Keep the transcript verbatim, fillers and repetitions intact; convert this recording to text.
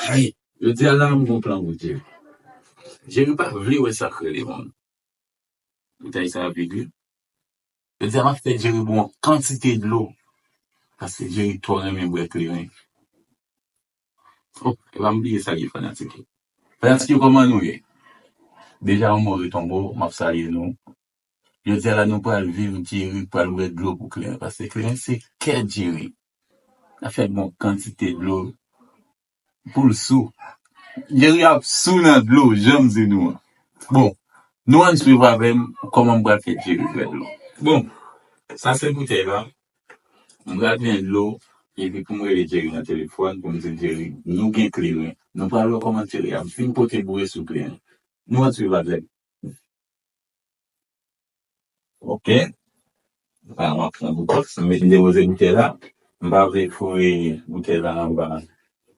Ay, jodi a la, m gon plan pou Jerry. Jerry pa vle wè sa k rele moun. Boutèy sa ap vide. Jodi a, m ap fè Jerry bwè yon kantite dlo. Paske Jerry twò renmen bwè kleren. Oh, e pa m bliye salye fanatik yo. Fanatik yo, kòman nou ye? Deja yon mò retonbe, m ap salye nou. Jodi a la, nou pral viv Jerry pral bwè dlo pou kleren. Paske kleren se kè Jerry. L ap fè bwè yon kantite dlo pou l sou. Jerry ap sou nan dlo, jan m di nou an. Bon, nou ann swiv avè m kòman m pral fè Jerry bwè dlo. Bon, sa se boutèy la. M pral pran dlo, epi pou m rele Jerry nan telefòn, pou m di Jerry, nou gen kleren. Nou pral wè kòman Jerry ap vin pote boure sou kleren. Nou ann swiv avè m. Ok. Sa, m ap pran boutèy. M mete depoze boutèy la. M pa vle foure boutèy la anba